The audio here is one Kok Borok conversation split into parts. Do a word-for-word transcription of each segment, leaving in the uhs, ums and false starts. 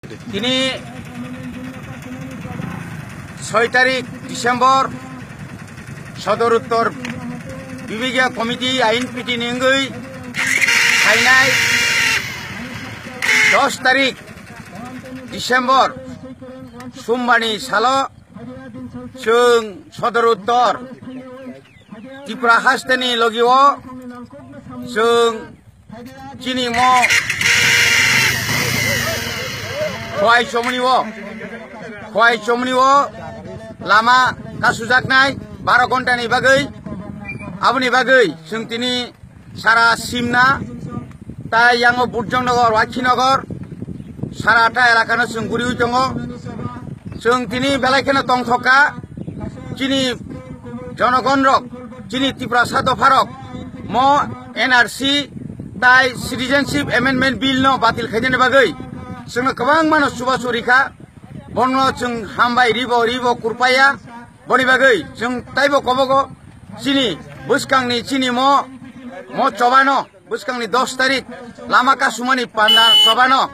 Tini soi tarik December Sodor Uttor Bibhigiya Committee I N P T ni wngwi phainai dos tarik December Sumbarni salo chwng Sodor Uttor Tripura hasteni logio chwng chini mo khwai chomni o, khwai chomni o lama kasujaknai baro ghonta ni bagwi. Aboni bagwi chwng tini sara Simna, tai yango Burjong Nogor, Waikhi Nogor, sara ta elaka no chwng guriwi tongo. Chwng tini belai kheno tongthokha, chini jonogon rok, chini Tiprasa dopha rok mo N R C tai Citizenship Amendment Bill no batil khainani bagwi chwngno kwbangma no chubachu rikha. Bono chwng hambai ribo, ribo kurpaya. Boni bagwi chwng taibo kobogo chini bwskangni chini mo, mo chobano, bwskangni dos tarik lama kasumani panda chobano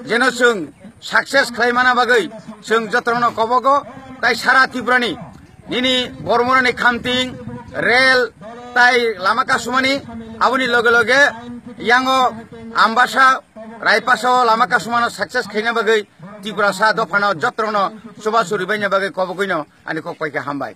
jeno chwng success khlai mana bagwi chwng jotono kobogo tai sara Tripurani nini Bormorani Khamting, rel tai lama kasumani, aboni loge loge yango Ambasa, Raipasa o lama kasumano success khaina bagwi Tiprasa dophano jotono chubachu ribaina bagwi kobogwino ani kok paikha, hambai.